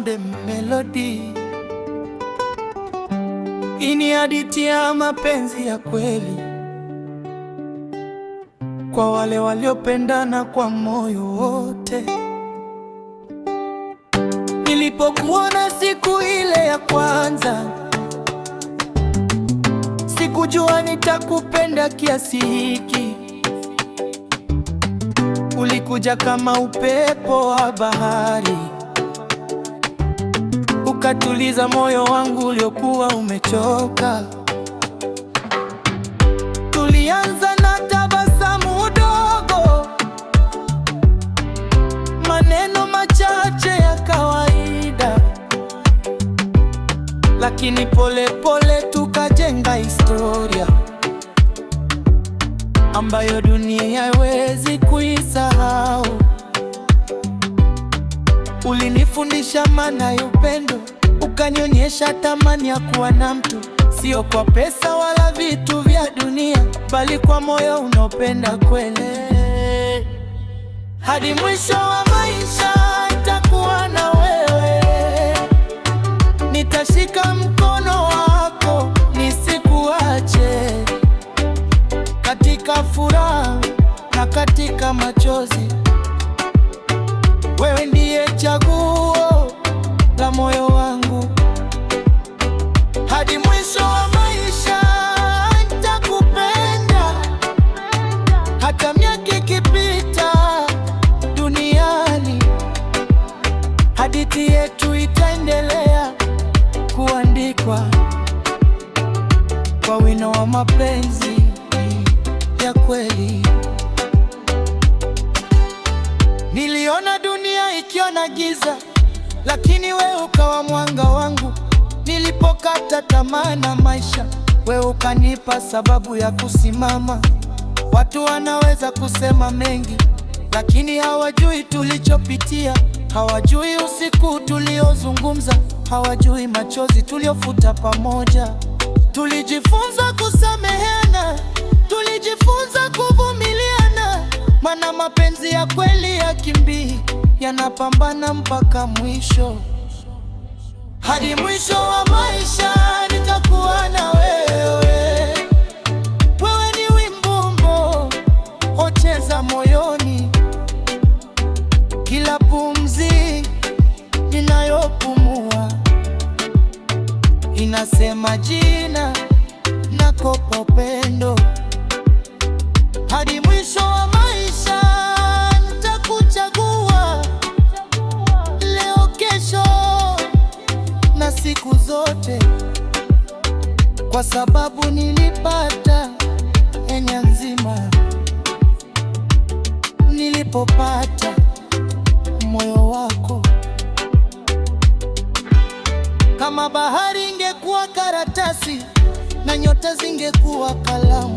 Sound and Melody. Hii ni hadithi ya mapenzi ya kweli kwa wale waliopendana kwa moyo wote. Nilipokuona siku ile ya kwanza, sikujua nitakupenda kiasi hiki. Ulikuja kama upepo wa bahari, ukatuliza moyo wangu uliokuwa umechoka. Tulianza na tabasamu dogo, maneno machache ya kawaida, lakini pole pole tukajenga historia ambayo dunia haiwezi kuisahau. Ulinifundisha maana ya upendo, ukanionyesha thamani ya kuwa na mtu, sio kwa pesa wala vitu vya dunia, bali kwa moyo unaopenda kweli. Hadi mwisho wa maisha nitakuwa na wewe, nitashika mkono wako nisikuache, katika furaha na katika machozi. Wewe ndiye chaguo la moyo wangu, hadi mwisho wa maisha nitakupenda, hata miaka ikipita duniani, hadithi yetu itaendelea kuandikwa kwa wino wa mapenzi ya kweli. Niliona dunia ikiwa na giza, lakini wewe ukawa mwanga wangu. Nilipokata tamaa na maisha, wewe ukanipa sababu ya kusimama. Watu wanaweza kusema mengi, lakini hawajui tulichopitia, hawajui usiku tuliozungumza, hawajui machozi tuliofuta pamoja. Tulijifunza kusameheana, tulijifunza kuvumiliana, maana mapenzi ya kweli hayakimbii, yanapambana mpaka mwisho. Hadi mwisho wa maisha nitakuwa na wewe. Wewe ni wimbo ocheza moyoni, kila pumzi ninayopumua inasema jina lako kwa upendo. Hadi mwisho wa maisha nitakuchagua, leo, kesho na siku zote, kwa sababu nilipata enya nzima nilipopata moyo wako. Kama bahari ingekuwa karatasi na nyota zingekuwa kalamu,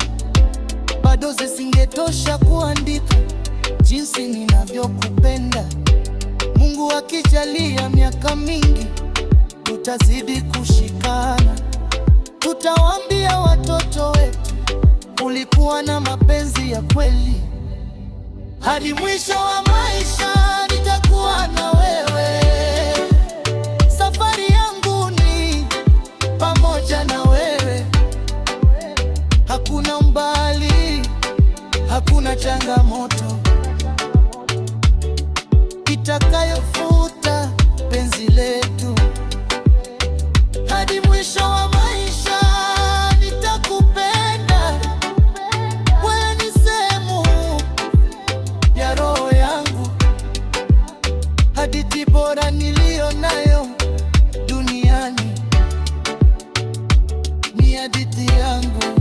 bado zisingetosha kuandika jinsi ninavyokupenda. Mungu akijalia miaka mingi, tutazidi kushikana. Tutawaambia watoto wetu kulikuwa na mapenzi ya kweli. Hadi mwisho wa maisha nitakuwa na wewe. Safari yangu ni pamoja na wewe, hakuna umbali, hakuna changamoto itakayofuta penzi letu. Hadi mwisho wa maisha nitakupenda, wewe ni sehemu ya roho yangu, hadithi bora niliyo nayo duniani ni hadithi yangu.